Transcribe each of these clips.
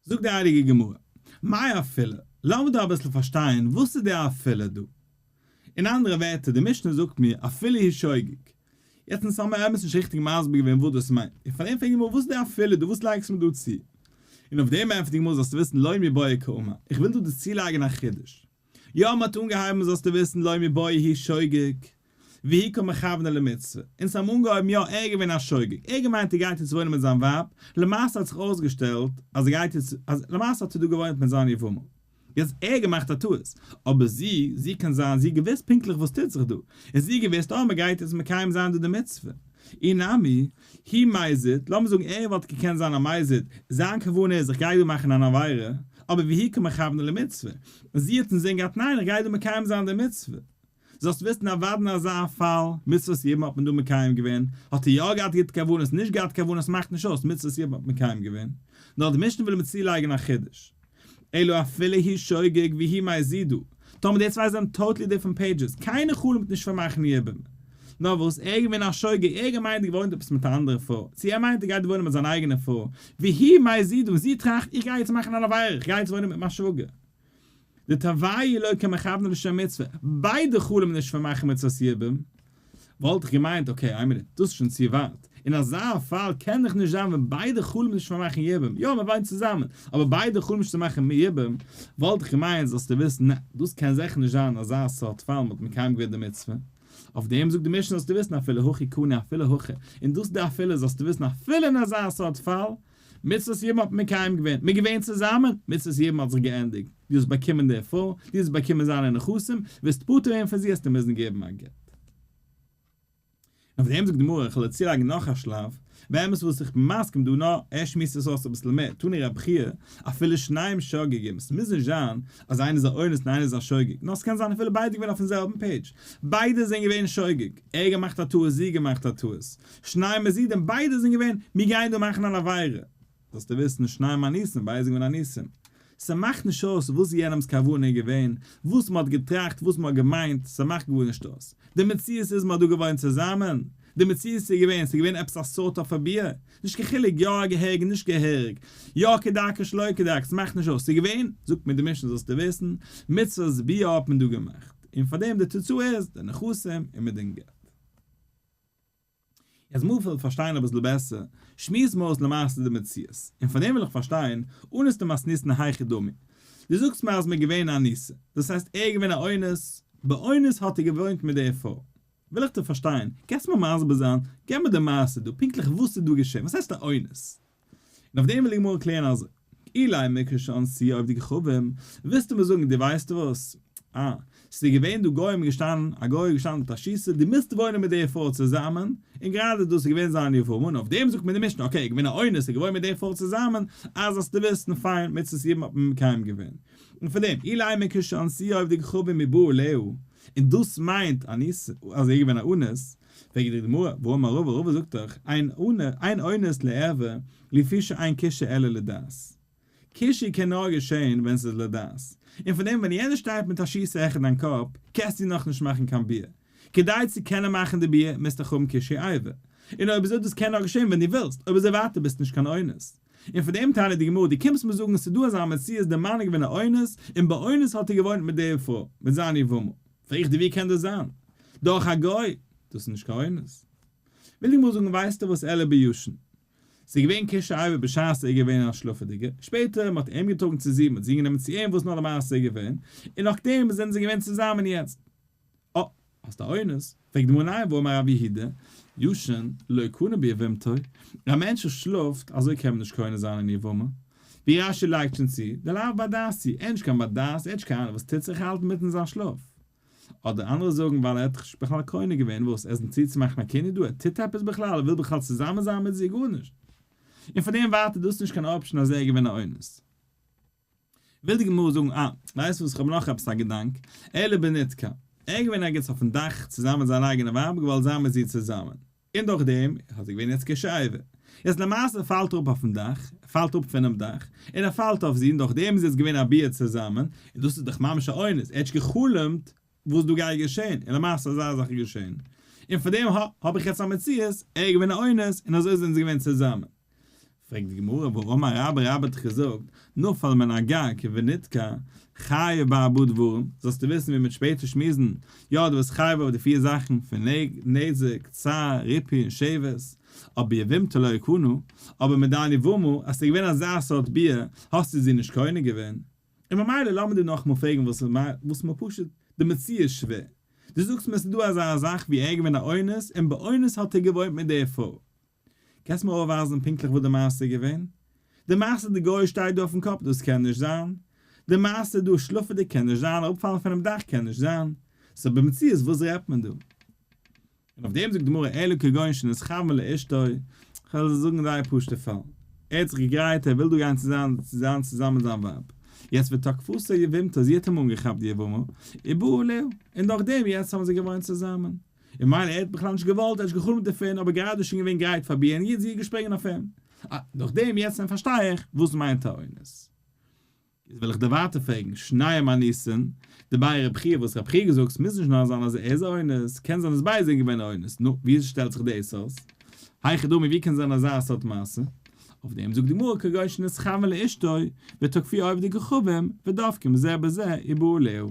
זאגט די הייליגע גמרא, מאי אפילו, לאמיר דא אביסל פארשטיין וואס איז די אפילו דא. אין אנדערע ווערטער, די משנה זאגט מיר אפילו הוא שוגג. יעצט אונז האמיר באמת נישט ריכטיג מסביר געווען וואס דאס מיינט, און פארדעם פרעגט די גמרא וואס איז די אפילו דא, וואס לייגסטו מיר דא צו? און אויף דעם ענטפערט די גמרא זאלסטו וויסן לא מיבעיא קאמר, איך וויל דא דיר צולייגן א חידוש. יא מען האט אנגעהייבן זאלסטו וויסן לא מיבעיא הוא שוגג והיא קא מכוונה למצוה, אונז האבן אנגעהויבן יא ער איז געווען א שוגג, ער האט געמיינט ער גייט יעצט וואוינען מיט זיין ווייב, למעשה האט זיך אויסגעשטעלט אז ער גייט יעצט אז למעשה האט ער דא געוואוינט מיט זיין יבמה, יעצט ער האט געמאכט א טעות, אבער זי, זי קען זיין זי האט געוואוסט פונקטליך וואס טוט זיך דא, און זי האט געוואוסט אה מען גייט יעצט מקיים זיין דא די מצוה, אי נמי, הוא מזיד, לאמיר זאגן ער וואלט געקענט זיין א מזיד, זיין כוונה איז איך גיי דא מאכן אן עבירה, אבער והיא קא מכוונה למצוה, און זי האט אינזין געהאט ניין איך גיי דא מקיים זיין די מצוה. זאלסט וויסן אוודאי אין אזא פאל, מצוות יבום האט מען דא מקיים געווען, האט ער יא געהאט גוטע כוונות נישט געהאט כוונות מאכט נישט אויס, מצוות יבום האט מען מקיים געווען. נאר די משנה וויל מיר צולייגן א חידוש. אלא אפילו הוא שוגג והיא מזידה, טאמער די צוויי זענען totally different pages, קיינער חלומ'ט נישט פון מאכן יבום. נאר וואס, ער איז געווען א שוגג, ער האט געמיינט ער וואוינט עפעס מיט א אנדערע פרוי, צו ער מיינט ער גייט וואוינען מיט זיין אייגענע פרוי, והיא מזידה, און זי טראכט איך גיי יעצט מאכן אן עבירה, איך גיי יעצט וואוינען מיט מיין שוואגער. דתרוייהו לא קא מכווני לשם מצוה, ביידע חלומ'ן נישט פון מאכן מצוות יבום, וואלט איך געמיינט okay איין מינוט, דאס איז שוין צו ווייט, אין אזא פאל קען דאך נישט זיין ווען ביידע חלומ'ן נישט פון מאכן יבום, יא מען וואוינט צוזאמען, אבער ביידע חלומ'ן נישט צו מאכן יבום, וואלט איך געמיינט זאלסטו וויסן נע, דאס קען זיכער נישט זיין אזא סארט פאל מען האט מקיים געווען די מצוה, אויף דעם זאגט די משנה זאלסטו וויסן אפילו הכי קני אפילו הכי, און דאס די אפילו זאלסטו וויסן אפילו אין אזא סארט פאל, מצוות יבום האט מען מקיים געווען, מען איז געווען צוזאמען, מצוות יבום האט זיך געענדיגט, דו האסט באקומען די פרוי, דו האסט באקומען זיינע נכסים, וועסט פטור ווערן פון זי העסטו מוזן געבן א גט. און אויף דעם זאגט די גמרא, איך וועל צולייגן נאך א שלב, באמת וואס איך בין מסכים דא נאר ער שמועסט עס אויס אביסל מער, תני רב חייא, אפילו שניהם שוגגים, עס מוז נישט זיין אז איינער איז א אונס און איינער איז א שוגג, נאר עס קען זיין אפילו ביידע געווען אויפן זעלבן page, ביידע זענען געווען שוגג, ער געמאכט א טעות זי געמאכט א טעות, שניהם מזידים, ביידע זענען געווען, מיר גייען דא מאכן אן עבירה. זאלסטו וויסן, שניהם אנוסים, ביידע זענען געווען אנוסים. ס'מאכט נישט אויס וואס יענעמ'ס כוונה איז געווען, וואס מ'האט געטראכט, וואס מ'האט געמיינט, ס'מאכט גארנישט אויס. די מציאות איז מ'האט דא געוואוינט צוזאמען. די מציאות איז געווען, ס'איז געווען עפעס א סארט אוו א ביאה. נישט קיין חילוק יא געהעריג נישט געהעריג, יא כדרכה שלא כדרכה, ס'מאכט נישט אויס, ס'איז געווען, זאגט מיר די משנה זאלסטו וויסן, מצוות ביאה האט מען דא געמאכט, און פארדעם די תוצאה איז, די נכסים און מיט דעם גט. יעצט מוז איך פארשטיין אביסל בעסער, שמועס מיר אויס למעשה די מציאות, און פאר דעם וויל איך פארשטיין, אנוס דמתניתין היכי דמי. דו זאגסט מיר אז מ'איז געווען אנוסה, דאס הייסט ער איז געווען א אונס, באונס האט ער געוואוינט מיט די פרוי. וויל איך דיר פארשטיין, קענסט מיר מסביר זיין, געב מיר די מעשה דא, פונקטליך וואס איז דא געשען, וואס הייסט א אונס? און אויף דעם וויל די גמרא קלערן אזוי, אילימא כשאנסוה עובדי כוכבים, ווילסטו מיר זאגן דו ווייסט וואס? אה, ס'איז געווען דא גוים געשטאנען, א גוי איז געשטאנען מיט א שיסל, דו מוזט וואוינען מיט די פרוי צוזאמען, און גראדע דאס איז געווען זיין יבמה, און אויף דעם זאגט מיר די משנה, okay, געווען א אונס, ער געוואוינט מיט די פרוי צוזאמען, אז זאלסטו וויסן, פיין, מצות יבום האט מען מקיים געווען. און פאר דעם, אילימא כשאנסוה עובדי כוכבים ובא עליה, און דאס מיינט אנוס, אז ער איז געווען א אנוס, פרעגט די גמרא, והאמר רבא, רבא זאגט דאך, אין אונס לערווה, לפי שאין קישוי אלא לדעת. קישוי קען נאר געשען ווען ס'איז לדעת. און פון דעם ווען יענער שטייט מיט א שיסע העכער דיין קאפ, קענסטו נאכנישט מאכן קיין ביאה. כדי צו קענען מאכן די ביאה מוזטו האבן קישוי אבר. און אויב אזוי דאס קען נאר געשען ווען דו ווילסט, אויב אזוי ווייטער ביסטו נישט קיין אונס. און פון דעם טענה'ט די גמרא, דו קומסט מיר זאגן ס'איז דא אזא מציאות דער מאן איז געווען א אונס, און באונס האט ער געוואוינט מיט דער פרוי, מיט זיין יבמה. פרעג איך דיר ווי קען דאס זיין? דורך א גוי? דאס איז נישט קיין אונס. וויל די גמרא זאגן ווייסטו וואס אלא בישן. ס'איז געווען קישוי אבר בשעת ער איז געווען א שלאפעדיגער, שפעטער מ'האט אים געטראגן צו זי, מ'האט זי גענומען צו אים וואס נאר די מעשה איז געווען, און נאכדעם זענען זיי געווען צוזאמען יעצט. אה, האסט א אונס? פרעגט די גמרא ניין והאמר רב יהודה, ישן לא קנה ביבמתו, א מענטש וואס שלאפט אזוי קען מען נישט קונה זיין אין יבמה, ווי רש"י לייגט שוין צו, דלאו בר דעת הוא, ער איז נישט קיין בר דעת, ער האט נישט קיין אהנונג וואס טוט זיך האלט אינמיטן זיין שלאף. אדער אנדערע זאגן ווייל ער האט דאך נישט בכלל קונה געווען, וואס, ער איז צו צו מאכן א קינד דא, ער טוט עפעס בכלל, ער וויל בכלל צוזאמען זיין מיט זי, גארנישט. און פון דעם ווייטער דאס איז נישט קיין option אז ער איז געווען א אונס. וויל די גמרא זאגן, אה, ווייסט וואס, איך האב נאך עפעס א געדאנק, אלא בנתקע, ער איז געווען ערגעץ אויפן דאך צוזאמען מיט זיין אייגענע ווייב, געוואלט זיין מיט זי צוזאמען, און דורך דעם האט ער געווען יעצט קישוי אבר. יעצט למעשה פאלט ער אפ אויפן דאך, ער פאלט אפ פונעם דאך, און ער פאלט אויף זי, און דורך דעם איז יעצט געווען א ביאה צוזאמען, און דאס איז דאך ממש א אונס, ער האט נישט גע'חלומ'ט וואס דא גייט געשען, און למעשה אזא זאך איז געשען, און פון דעם האב איך יעצט א מציאות, ער איז געווען א אונס, און אזוי זענען זיי געווען צוזאמען. פרעגט די גמרא, והאמר רבה, רבה האט דאך געזאגט, נפל מן הגג ונדקר, חייב בארבעה דברים, זאלסטו וויסן ווי מ'וועט שפעטער שמועסן, יא דו ביסט חייב אויף די פיר זאכן פון נזק, צער, ריפוי און שבת, אבער יבמתו לא קנה, אבער מיט דיין יבמה, אז ס'איז געווען אזא סארט ביאה, האסטו זי נישט קונה געווען. און ממילא לאמיר דיר נאכאמאל פרעגן וואס וואס מיר פשוט די מציאות איז שווער. דו זאגסט מיר ס'איז דא אזא זאך ווי ער איז געווען א אונס און באונס האט ער געוואוינט מיט די פרוי. קענסט מיר אויפווייזן פונקטליך וואס די מעשה איז געווען? די מעשה די גוי שטייט דא אויפן קאפ דאס קען נישט זיין. די מעשה דא שלאפעדיג קען נישט זיין אראפפאלן פונעם דאך קען נישט זיין. סאו במציאות וואס רעדט מען דא? און אויף דעם זאגט די גמרא אלא כגון שנתכוון לאשתו, כ'וועל דיר זאגן זייער פשוט'ע פאל, ער האט זיך געגרייט ער וויל דא גיין צו זיין צו זיין צוזאמען מיט זיין ווייב, יעצט ותקפתו יבמתו זי האט אים אנגעכאפט די יבמה, ובא עליה, און דורכדעם יעצט האבן זיי געוואוינט צוזאמען. און מילא ער האט בכלל נישט געוואלט, ער האט נישט גע'חלומ'ט דערפון, אבער גראדע איז שוין געווען גרייט פאר ביאה און יעצט זי איז געשפרינגען אויף אים. אה, נאכדעם יעצט ווען פארשטיי איך וואס מיינט א אונס. איז וועל איך דיר ווייטער פרעגן, שניהם אנוסין, דבי רב חייא וואס רב חייא געזאגט, ס'מוז נישט נאר זיין אז ער איז א אונס, קען זיין אז ביידע זענען געווען אונס, נו, ווי שטעלט זיך דאס אויס? היכי דמי ווי קען זיין אזא סארט מעשה? אויף דעם זאגט די גמרא כגון שנתכוון לאשתו ותקפוהו עובדי כוכבים ודבקום זה בזה ובא עליה.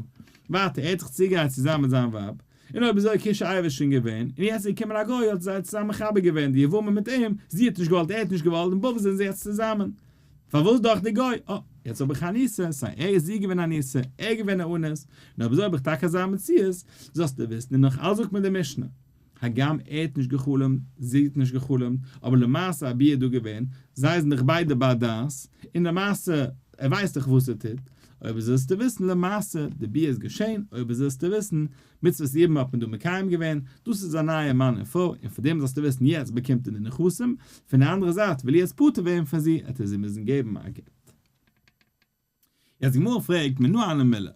ווייטער, ער האט זיך צוגעגרייט צו זיין מיט זיין ווייב, און אויב אזוי קישוי אבר איז שוין געווען, און יעצט איז געקומען א גוי האט זיי צוזאמען מחבר געווען די יבמה מיט אים, זי האט נישט געוואלט ער האט נישט געוואלט און בוב זענען זיי יעצט צוזאמען. פארוואס דורך די גוי? אה, יעצט האב איך אנוסה, סיי ער איז זי געווען אנוסה, ער געווען א אנוס, און אויב אזוי האב איך טאקע אזא מציאות, זאלסטו וויסן, און נאך אלץ זאגט מיר די משנה, הגם ער האט נישט גע'חלומ'ט, זי האט נישט גע'חלומ'ט, אבער למעשה א ביאה איז דא געווען, זיי זענען דאך ביידע בר דעת, און למעשה, ער ווייסט דאך וואס ער טוט, אויב אזוי זאלסטו וויסן, למעשה, די ביאה איז געשען, אויב אזוי זאלסטו וויסן, מצוות יבום האט מען דא מקיים געווען, דאס איז א נייע מאן און פרוי, און פאר דעם זאלסטו וויסן יעצט באקומט ער די נכסים, פון די אנדערע זייט וויל ער יעצט פטור ווערן פון זי, עט ער זי מוזן געבן א גט. יעצט די גמרא פרעגט מנא הני מילי.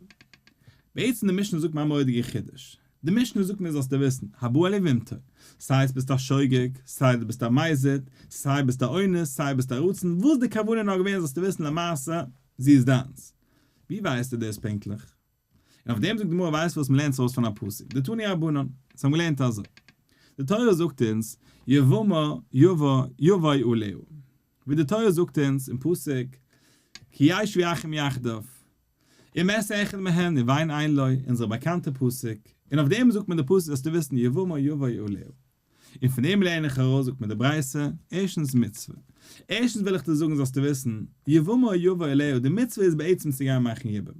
בעצם די משנה זאגט מיר א מורא'דיגע חידוש. די משנה זאגט מיר זאלסטו וויסן, הבא על יבמתו, סיי עס ביסט א שוגג, סיי דו ביסט א מזיד, סיי ביסט א אונס, סיי ביסט א רצון, וואס די כוונה נאר געווען זאלסטו וויסן למעשה, זי איז דיינס. ווי ווייסטו דאס פונקטליך? און אויף דעם זאגט די גמרא ווייסט וואס מ'לערנט ארויס פון א פסוק, דתנו רבנן, אונז האבן געלערנט אזוי, די תורה זאגט אונז, יבמה יבא יבוא עליה, ווי די תורה זאגט אונז אין פסוק, כי ישבו אחים יחדיו, ומת אחד מהן ובן אין לו, אונזערע באקאנטע פסוק, און אויף דעם זאגט מען די פסוק זאלסטו וויסן יבמה יבוא עליה. און פון דעם לערן איך ארויס זאגט מיר די ברייתא, ערשטנס מצוה. ערשטנס וויל איך דיר זאגן זאלסטו וויסן, יבמה יבוא עליה, די מצוה איז בעצם צו גיין מאכן יבום.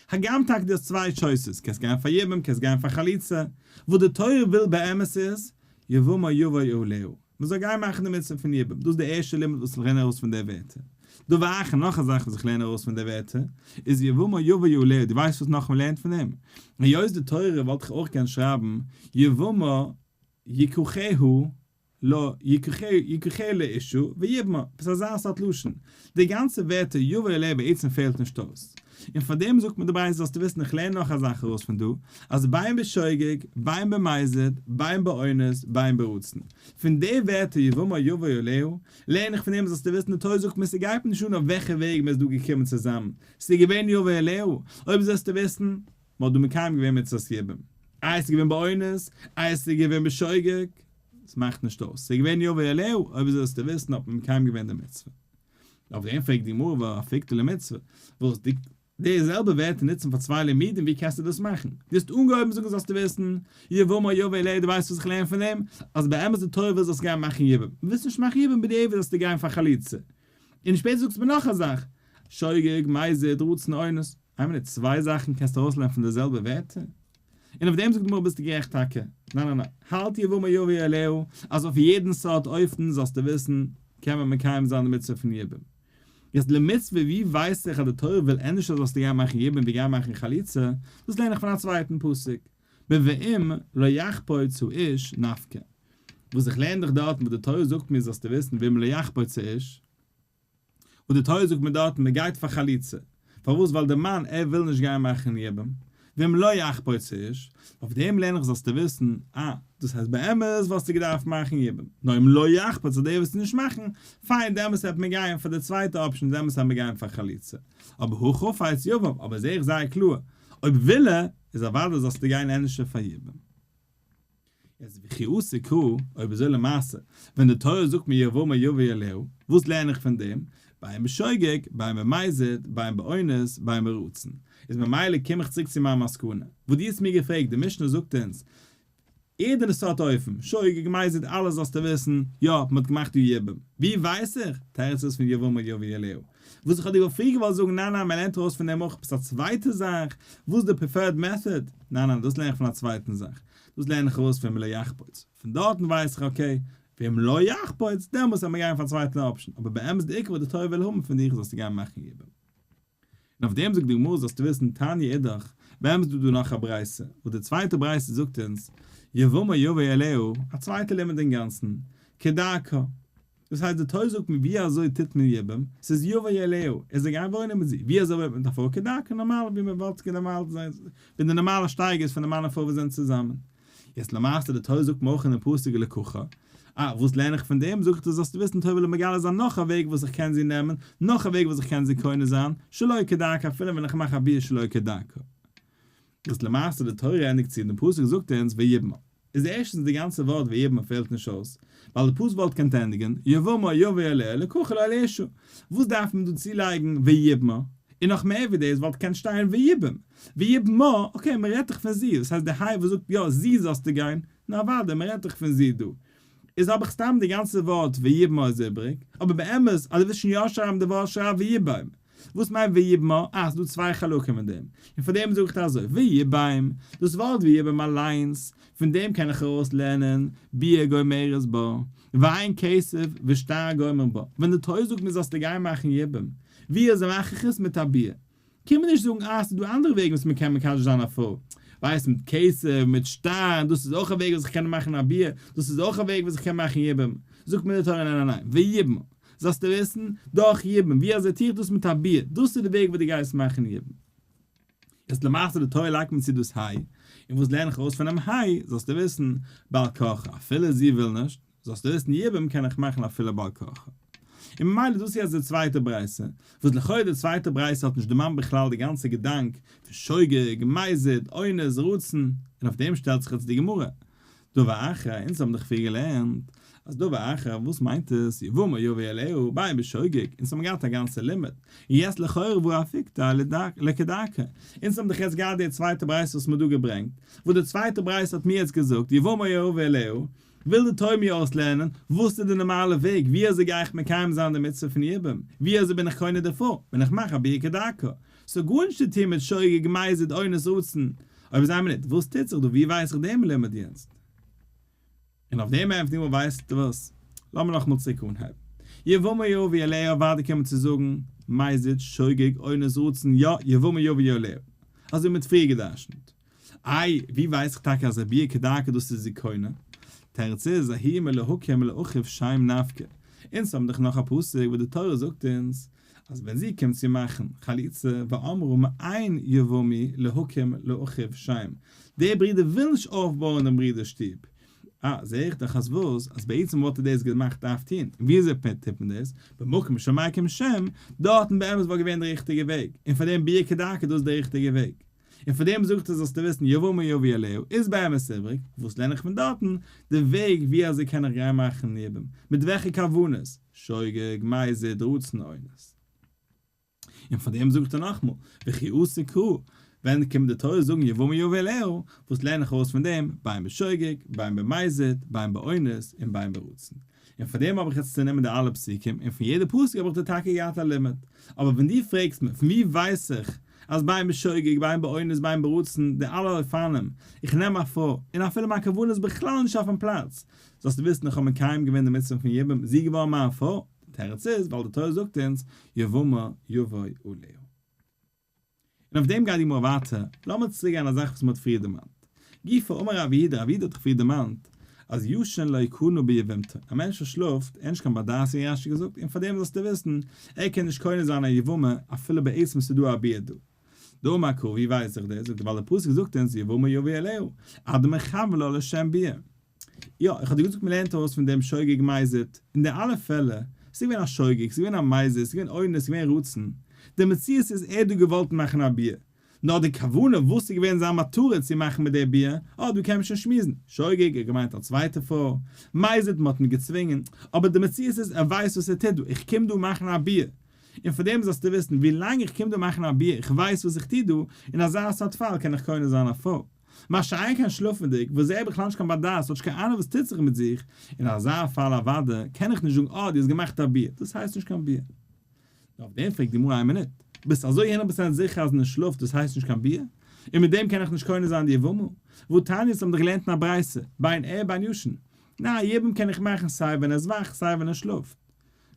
הגם טאקע דו האסט צוויי choices, קענסט גיין פאר יבום קענסט גיין פאר חליצה, וואס די תורה וויל באמת איז, יבמה יבוא עליה, מען זאל גיין מאכן די מצוה פון יבום, דאס איז די ערשטע לימוד וואס איך לערן ארויס פון די ווערטער. דבר אחר, נאך א זאך וואס איך לערן ארויס פון די ווערטער, איז יבמה יבוא עליה, דו ווייסט וואס נאך מען לערנט פון דעם? היות די תורה וואלט איך אויך געקענט שרייבן יבמה יקחהו לא יקחהו לאשה ויבמה, עפעס אזא סארט לשון. די גאנצע ווערטער יבוא עליה בעצם פעלט נישט אויס. און פאר דעם זאגט מיר די ברייתא זאלסטו וויסן איך לערן נאך א זאך ארויס פון דא, אז בין בשוגג, בין במזיד, בין באונס, בין ברצון. פון די ווערטער יבמה יבוא עליה, לערן איך פון דעם זאלסטו וויסן די תורה זאגט מיר ס'גייט מיר נישט אן אויף וועלכע וועג מ'איז דא געקומען צוזאמען, ס'איז געווען יבוא עליה, אויב זאלסטו וויסן, מ'האט דא מקיים געווען מצוות יבום. איי ס'איז געווען באונס, איי ס'איז געווען בשוגג, ס'מאכט נישט אויס, ס'איז געווען יבוא עליה, אויב אזוי זאלסטו וויסן האט מען מקיים געווען די מצוה. אויף דעם פרעגט די גמרא ואפיקתא למצוה, וואס די די זעלבע ווערטער נוצן פאר צוויי לימודים ווי קענסטו דאס מאכן? דו האסט אנגעהויבן זאגן זאלסטו וויסן, יבמה יבוא עליה דו ווייסט וואס איך לערן פון דעם? אז באמת די תורה וויל זאלסט גיין מאכן יבום, ווילסט נישט מאכן יבום בדיעבד זאלסטו גיין פאר חליצה. און שפעטער זאגסטו מיר נאך א זאך, שוגג, מזיד, רצון, אונס. איין מינוט, צוויי זאכן קענסטו ארויסלערנען פון די זעלבע ווערטער? און אויף דעם זאגט די גמרא ביסטו גערעכט טאקע. ניין ניין ניין, האלט יבמה יבוא עליה אז אויף יעדן סארט אופן זאלסטו וויסן קען מען מקיים זיין די מצוה פון יבום. יעצט למצוה ווי ווייס איך אז די תורה וויל ענדערש אז זאלסטו גיין מאכן יבום ווי גיין מאכן חליצה, דאס לערן איך פון א צווייטן פסוק, מואם לא יחפוץ האיש נפקא. וואס איך לערן דיך דארטן וואס די תורה זאגט מיר זאלסטו וויסן ואם לא יחפוץ האיש. וואס די תורה זאגט מיר דארטן מען גייט פאר חליצה, פארוואס ווייל די מאן ער וויל נישט גיין מאכן יבום, ואם לא יחפוץ האיש, אויף דעם לערן איך זאלסטו וויסן, אה, דאס הייסט באמת וואלסטו געדארפט מאכן יבום, נאר אם לא יחפוץ אז דער ווילסטו נישט מאכן, פיין דעמאלס העט מען גיין פאר די צווייטע option דעמאלס העט מען גיין פאר חליצה, אבער הא חפץ יבם, אבער זעה איך זייער קלאר, אויב וויל ער, איז אוודאי זאלסטו גיין ענדערשער פאר יבום. יעצט וכי אתא קרא, אויב אזוי למעשה, ווען די תורה זאגט מיר יבמה יבא עליה, וואס לערן איך פון דעם? בין בשוגג, בין במזיד, בין באונס, בין ברצון. איז ממילא קום איך צוריק צו מיין מסקנא. וואס דו האסט מיר געפרעגט, די משנה זאגט אונז, יעדע סארט אופן, שוגג, מזיד, אלעס זאלסטו וויסן, יא, מען האט געמאכט דא יבום. ווי ווייס איך? תירוץ איז פון יבמה יבא עליה. וואס איך האב דיר פריער געוואלט זאגן, ניין ניין, מען לערנט ארויס פון דעם אויך עפעס א צווייטע זאך, וואס איז די preferred method? ניין ניין, דאס לערן איך פון א צווייטן זאך. דאס לערן איך ארויס פון מלא יחפוץ. פון דארטן ווייס איך okay, ואם לא יחפוץ, דעמאלס וועט מען גיין פאר א צווייטן option. אבער באמת די עיקר וואס די תורה וויל האבן פון דיר זאלסטו גיין מאכן יבום. און אויף דעם זאגט די גמרא זאלסטו וויסן תניא אידך, באמת איז דא דא נאך א ברייתא, וואס די צווייטע ברייתא זאגט אונז, יבמה יבא עליה, א צווייטע לימוד אינגאנצן, כדרכה. דאס הייסט די תורה זאגט מיר ווי אזוי טוט מען יבום, ס'איז יבא עליה, ער זאל גיין וואוינען מיט זי, ווי אזוי וואוינט מען מיט א פרוי כדרכה נארמאל ווי מען וואלט נארמאל ווי די נארמאלע שטייגער איז פון די מאן און פרוי וואס זענען צוזאמען. יעצט למעשה די תורה זאגט מיר אויך אינעם פסוק ולקחה, אה וואס לערן איך פון דעם, זאגט ער זאלסטו וויסן תורה וויל מגלה זיין נאך א וועג וואס איך קען זי נעמען, נאך א וועג וואס איך קען זי קונה זיין, שלא כדרכה אפילו ווען איך מאך א ביאה שלא כדרכה. יעצט למעשה די תורה ענדיגט צו און די פסוק זאגט אונז ויבמה. איז ערשטנס די גאנצע ווארט ויבמה פעלט נישט אויס, ווייל די פסוק וואלט געקענט ענדיגן, יבמה יבא עליה ולקחה לו לאשה. וואס דארף מען דא צולייגן ויבמה? און נאך מער ווי דאס וואלט געקענט שטיין ויבם. ויבמה, okay מען רעדט דאך פון זי, דאס הייסט די היי וואס זאגט יא זי זאלסטו גיין, נו אוודאי מען רעדט דאך פון זי דא. איז האב איך סתם די גאנצע ווארט ויבמה איז איבריג, אבער באמת אז דו ווילסט שוין יא שרייבן די ווארט שרייב ויבם. וואס מיינט ויבמה? אה, ס'דא צוויי חלקים אין דעם, און פאר דעם זאג איך דיר אזוי, ויבם, דאס ווארט ויבם אליינס, פון דעם קען איך ארויס לערנען, ביאה גומרת בה, ואין כסף ושטר גומר בה, ווען די תורה זאגט מיר זאלסטו גיין מאכן יבום, ווי אזוי מאך איך עס? מיט א ביאה. קען מען נישט זאגן אה, ס'איז דא אנדערע וועגן וואס מען קען מקדש זיין א פרוי, ווייסט מיט כסף, מיט שטר, דאס איז אויך א וועג וואס איך קען מאכן א ביאה, דאס איז אויך א וועג וואס איך קען מאכן יבום, זאגט מיר די תורה ניין ניין ניין, ויבמה. זאלסטו וויסן, דורך יבום, ווי אזוי טו איך דאס מיט א ביאה, דאס איז די וועג וואס דו גייסט מאכן יבום. יעצט למעשה די תורה לייגט מיר צו דאס היי, און וואס לערן איך ארויס פונעם היי, זאלסטו וויסן, בעל כרחה, אפילו זי וויל נישט, זאלסטו וויסן יבום קען איך מאכן אפילו בעל כרחה. און ממילא דאס איז יעצט די צווייטע ברייתא, וואס לכאורה די צווייטע ברייתא האט נישט דערמאנט בכלל די גאנצע געדאנק פון שוגג, מזיד, אונס, רצון, און אויף דעם שטעלט זיך יעצט די גמרא, דבר אחר, אונז האבן דאך פריער געלערנט אז דבר אחר, וואס מיינט עס, יבמה יבא עליה, בין בשוגג, אונז האבן געהאט א גאנצע לימוד, און יעצט לכאורה והא אפיקתיה לכדרכה, אונז האבן דאך יעצט געהאט די צווייטע ברייתא וואס מ'האט דא געברענגט, וואס די צווייטע ברייתא האט מיר יעצט געזאגט, יבמה יבא עליה, וויל די תורה מיר אויסלערנען, וואס איז די נארמאלע וועג, ווי אזוי גיי איך מקיים זיין די מצוה פון יבום, ווי אזוי בין איך קונה די פרוי, ווען איך מאך א ביאה כדרכה, ס'האט גארנישט צו טון מיט שוגג, מזיד, אונס, רצון. אויב זיי מיר ניט, וואס טוט זיך דא? ווי ווייס איך דעם לימוד יעצט? און אויף דעם ענטפערט די גמרא, ווייסטו וואס? לאמיר נאכאמאל צוריק אנהייבן. יבמה יבא עליה אוודאי קען מען צו זאגן, מזיד, שוגג, אונס, רצון, יא, יבמה יבא עליה. אזוי ווי מ'האט פריער גע'דרש'נט. איי, ווי ווייס איך טאקע אז א ביאה כדרכה דאס איז זי קונה? תירוץ איז, ההיא מלהקים לאחיו שם נפקא. אונז האבן דאך נאך א פסוק וואס די תורה זאגט אונז, אז ווען זי קומט צו מאכן חליצה, ואמרה מאן יבמי להקים לאחיו שם, דער ברודער וויל נישט אויפבויען דעם ברודער'ס שטוב, אה, זע איך דאך אז וואס, אז בעצם וואלט ער דאס געמאכט דארף טון, און ווי אזוי טוט מען דאס, במקום שמקים שם, דארטן באמת וואלט געווען די ריכטיגע וועג, און פאר דעם ביאה כדרכה דאס איז די ריכטיגע וועג. און פאר דעם זאגט ער זאלסטו וויסן יבמה יבא עליה איז באמת איבריג, וואס לערן איך פון דארטן, די וועג ווי אזוי קען איך גיין מאכן יבום, מיט וועלכע כוונות, שוגג, מזיד, רצון, אונס. און פאר דעם זאגט ער נאכמאל, וכי אתא קרא, ווען קומט די תורה זאגן יבמה יבא עליה, וואס לערן איך ארויס פון דעם, בין בשוגג, בין במזיד, בין באונס, און בין ברצון. און פאר דעם האב איך יעצט צונומען די אלע פסוקים, און פון יעדע פסוק האב איך דיר טאקע געהאט א לימוד. אבער ווען דו פרעגסט מיר, פון ווי ווייס איך אז בין בשוגג, בין באונס, בין ברצון, די אלע אופנים, איך נעם א פרוי, און אפילו מיין כוונה איז בכלל נישט אויפן פלאץ, זאלסטו וויסן איך האב מקיים געווען די מצוה פון יבום, זי איז געווארן מיין פרוי, די תירוץ איז, ווייל די תורה זאגט אונז, יבמה יבוא עליה. און אויף דעם גייט די גמרא ווייטער, לאמיר צוריק גיין א זאך וואס מען האט פריער דערמאנט. גופא אמר רב יהודה, רב יהודה האט דאך פריער דערמאנט, אז ישן לא קנה ביבמתו, א מענטש וואס שלאפט, ער איז נישט קיין בר דעת ווי רש"י געזאגט, און פאר דעם זאלסטו וויסן, ער קען נישט קונה זיין א יבמה, אפילו בעצם ס'איז דא א ביאה דא. דאמר קרא, ווי ווייס איך דאס? זאגט ער ווייל דער פסוק זאגט אונז יבמה יבא עליה, אדמכוון לה לשם ביאה. יא, איך האב דיר געזאגט מ'לערנט ארויס פון דעם שוגג מזיד, אין די אלע פעלער, ס'איז געווען א שוגג, ס'איז געווען א מזיד, ס'איז געווען אונס, ס'איז געווען רצון, די מציאות איז ער האט דא געוואלט מאכן א ביאה. נאר די כוונה וואס איז געווען זיין מטרה צו מאכן מיט די ביאה, אה דא קען מען שוין שמועסן, שוגג, ער האט געמיינט א צווייטע פרוי, מזיד, מען האט אים געצווינגען, אבער די מציאות איז ער ווייסט וואס ער טוט דא, איך קום דא מאכן א ביאה, און פאר דעם זאלסטו וויסן, ווי לאנג איך קום דא מאכן א ביאה, איך ווייס וואס איך טו דא, אין אזא סארט פאל קען איך קונה זיין א פרוי. מה שאין כן שלאפנדיג, וואס ער האט בכלל נישט קיין בר דעת, האט נישט קיין אהנונג וואס טוט זיך מיט זיך, אין אזא פאל אוודאי קען איך נישט זאגן אה דו האסט געמאכט א ביאה, דאס הייסט נישט קיין ביאה. אויף דעם פרעגט די גמרא איין מינוט, ביסט אזוי הונדערט פראצענט זיכער אז אין שלאף דאס הייסט נישט קיין ביאה? און מיט דעם קען איך נישט קונה זיין די יבמה? והא תניא אונז האבן דאך געלערנט אין א ברייתא, בין ער בין ישן. ניין, יבום קען איך מאכן סיי ווען ער איז וואך סיי ווען ער שלאפט.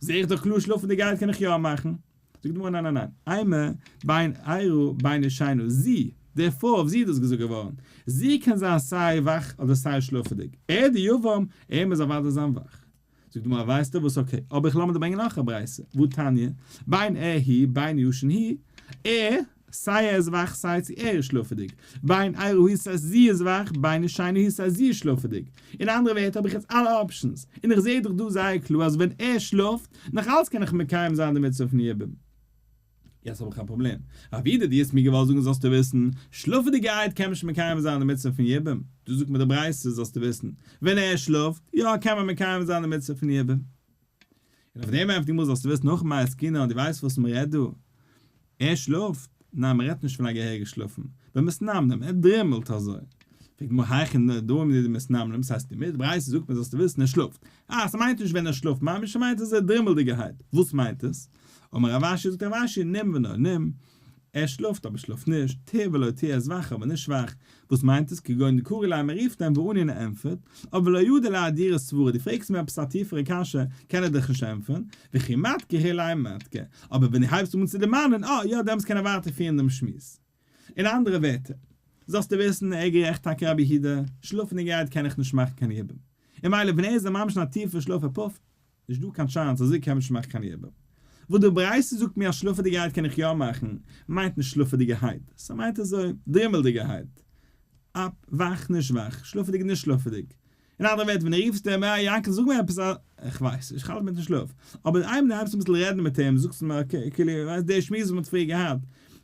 זע איך דאך קלאר שלאפענדיגעהייט קען איך יא מאכן. זאגט די גמרא ניין ניין ניין, אימא בין ערה בין ישנה, זי, די פרוי אויף זי איז דאס געזאגט געווארן, זי קען זיין סיי וואך אדער סיי שלאפעדיג, ער די יבם, ער מוז אוודאי זיין וואך. זאגט די גמרא ווייסטו וואס okay, אבער איך לאמיר דיר ברענגען נאך א ברייתא, והא תניא, בין ער הוא בין ישן הוא, ער, סיי ער איז וואך סיי צו ער איז שלאפעדיג, בין ערה היא סיי זי איז וואך, בין ישנה היא סיי זי איז שלאפעדיג. אין אנדערע ווערטער האב איך יעצט אלע options, און איך זעה דאך דא זייער קלאר אז ווען ער שלאפט, נאך אלץ קען איך מקיים זיין די מצוה פון יבום. יעצט האב איך א פראבלעם. רב יהודה דו האסט מיר געוואלט זאגן זאלסטו וויסן, שלאפעדיגערהייט קען מען נישט מקיים זיין די מצוה פון יבום, דא זאגט מיר די ברייתא זאלסטו וויסן, ווען ער שלאפט, יא קען מען מקיים זיין די מצוה פון יבום. און אויף דעם ענטפערט די גמרא זאלסטו וויסן הכא במאי עסקינן דו ווייסט וואס מען רעדט דא? ער שלאפט? ניין מען רעדט נישט פון א געהעריגע שלאפן, במתנמנם, ער דרימלט אזוי. פרעגט די גמרא היכי דמי דמתנמנם, ס'הייסט די ברייתא זאגט מיר זאלסטו וויסן ער שלאפט. אה ס'מיינט נישט ווען ער שלאפט ממש ס'מיינט אז ער דרימלדיגערהייט. וואס מיינט עס? אמר רב אשי זאגט רב אשי נים ולא נים, ער שלאפט אבער שלאפט נישט, תער ולא תער ער איז וואך אבער נישט וואך, וואס מיינט עס, כגון דקרי ליה מען רופט אים ועני און ער ענטפערט, אבער ולא ידע לאהדורי סברא דו פרעגסט מיר עפעס א טיפערע קשיא קען ער דיך נישט ענטפערן, וכי מדכר ליה מדכר, אבער ווען דו הייבסט אן צו דערמאנען, אה יא דעמאלטס קען ער ווייטער פירן דעם שמועס. אין אנדערע ווערטער, זאלסטו וויסן, ער גערעכט טאקע רבי יהודה, שלאפנדיגערהייט קען איך נישט מאכן קיין יבום. און מילא ווען ער איז ממש אין א טיפע שלאף ער פאפט, נישט דא קיין chance אזוי קען מען נישט מאכן קיין יבום. וואס די ברייתא זאגט מיר אז שלאפעדיגערהייט קען איך יא מאכן, מיינט נישט שלאפעדיגערהייט, ס'מיינט אזוי, דרימלדיגערהייט. אפ, וואך, נישט וואך, שלאפעדיג נישט שלאפעדיג. אין אנדערע ווערטער ווען דו רופסט אים, אה יענקל זאג מיר עפעס א, איך ווייס נישט, איך האלט אינמיטן שלאף. אבער איינמאל דו הייבסט אן אביסל רעדן מיט אים, זאגסטו מיר okay, כאילו, ווייסט די שמועס וואס מ'האט פריער געהאט,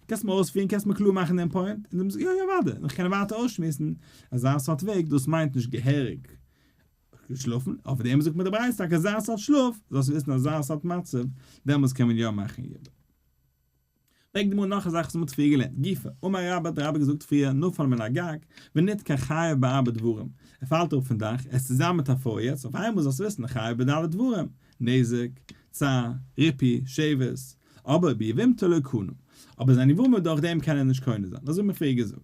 קענסט מיר אויספירן, קענסט מיר קלאר מאכן דעם point? און דו זאגסט יא יא אוודאי, און איך קען ווייטער אויסשמועסן, אזא סארט וועג, דאס מיינט נישט געהעריג געשלאפן, אויף דעם זאגט מיר די ברייתא טאקע אזא סארט שלאף, זאלסט וויסן אזא סארט מצב, דעמאלס קען מען יא מאכן יבום. ברענגט די גמרא נאך א זאך וואס מען האט פריער געלערנט, גופא, אמר רבה האט רבה געזאגט פריער, נפל מן הגג, ונדקר חייב בארבעה דברים, ער פאלט אראפ פון דאך, ער איז צוזאמען מיט א פרוי יעצט, אויף איינמאל זאלסט וויסן, חייב בד' דברים, נזק, צער, ריפוי, שבת, אבער ביבמתו לא קנה, אבער זיין יבמה דורך דעם קען ער נישט קונה זיין, אזוי האט מען פריער געזאגט.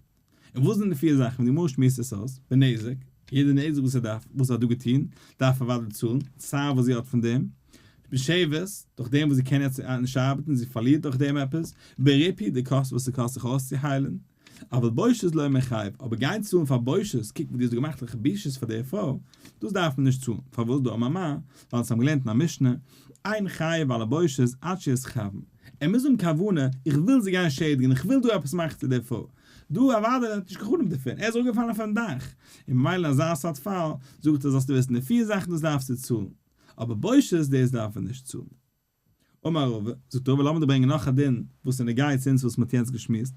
און וואס זענען די פיר זאכן וואס די גמרא שמועסט עס אויס, בנזק, יעדע נזק וואס ער דארף, וואס ער האט דא געטון, דארף ער אוודאי צאלן, צער וואס זי האט פון דעם, בשבת, דורך דעם וואס זי קען יעצט נישט ארבעטן, זי פארלירט דורך דעם עפעס, בריפוי, די קאסט וואס ס'קאסט זיך אויסצוהיילן, אבל בושת לא מיחייב, אבער גיין צאלן פאר בושת, קוק וואס דו האסט דא געמאכט לכ' בושות פאר די פרוי, דאס דארף מען נישט צאלן, פארוואס דאמר מר, ווייל אונז האבן געלערנט אין א משנה, אין חייב על הבושת עד שיתכוון, ער מוז האבן כוונה, איך וויל זי גיין שעדיגן, איך וויל דא עפעס מאכן צו די פרוי, דא אוודאי האט נישט געחלומט דערפון, ער איז אראפגעפאלן פון דאך, און ממילא אזא סארט פאל, זאגט ער זאלסטו וויסן די פיר זאכן דאס דארפסטו צאלן, אבער בושת דאס דארף ער נישט צאלן. אמר רבא, זאגט רבא לאמיר דיר ברענגען נאך א דין וואס איז נוגע צו אונז וואס מען האט יעצט געשמועסט,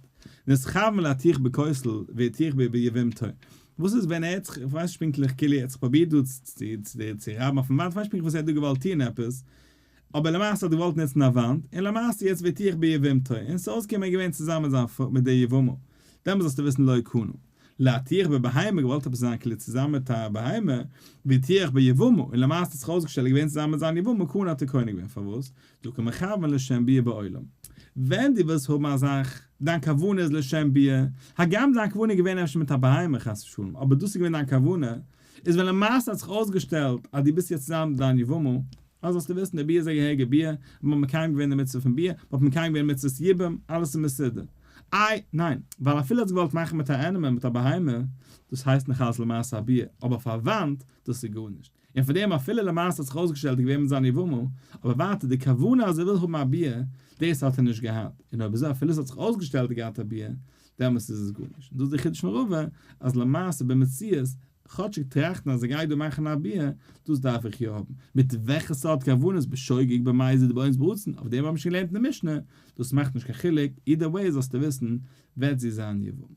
נתכוון להטיח בכותל והטיח ביבמתו, וואס איז ווען ער האט זיך, איך ווייס נישט פונקטליך, כאילו ער האט זיך פרובירט דא צו רייבן אויפן וואנט, איך ווייס נישט פונקטליך וואס ער האט דא געוואלט טון עפעס, אבער למעשה האט געוואלט נוצן א וואנט, און למעשה יעצט והטיח ביבמתו, און ס'איז אויסגעקומען ער איז געווען צוזאמען מיט זיין מיט די יבמה, דעמאלס זאלסטו וויסן לא קנה. להטיח בבהמה געוואלט עפעס זיין כאילו צוזאמען מיט א בהמה, והטיח ביבמה, און למעשה האט זיך אויסגעשטעלט ער איז געווען צוזאמען מיט זיין יבמה קנה האט ער קונה געווען, פארוואס? דקא מכוון לשם ביאה בעולם. ווען דו ווילסט האבן א זאך, דיין כוונה איז לשם ביאה, הגם דיין כוונה איז געווען אפשר מיט א בהמה חס ושלום, אבער דאס איז געווען דיין כוונה, איז ווען למעשה האט זיך אויסגעשטעלט אז דו ביסט יעצט צוזאמען מיט דיין יבמה, אז זאלסטו וויסן די ביאה איז א געהעריגע ביאה, מען האט מקיים געווען די מצוה פון ביאה, מען האט מקיים געווען מצוות יבום, אלעס איז מסודר. איי, ניין, ווייל אפילו האסט געוואלט מאכן מיט א animal, מיט א בהמה, דאס הייסט נאך אלס למעשה א ביאה, אבער אויף א וואנט, דאס איז גארנישט. און פאר דעם אפילו למעשה האט זיך אויסגעשטעלט געווען מיט זיין יבמה, אבער ווייטער די כוונה אז ער וויל האבן א ביאה, דאס האט ער נישט געהאט, און אויב אזוי אפילו עס האט זיך אויסגעשטעלט ער געהאט א ביאה, דעמאלס איז עס גארנישט. און דאס איז די חידוש פון רבא, אז למעשה במציאות. כאטשיג טראכטן אז ער גייט דא מאכן א ביאה, דאס דארף איך יא האבן. מיט וועלכע סארט כוונות, בשוגג במזיד באונס ברצון, אויף דעם האבן מיר שוין געלערנט אין די משנה, דאס מאכט נישט קיין חילוק, either way זאלסטו וויסן, וועט זי זיין יבמה.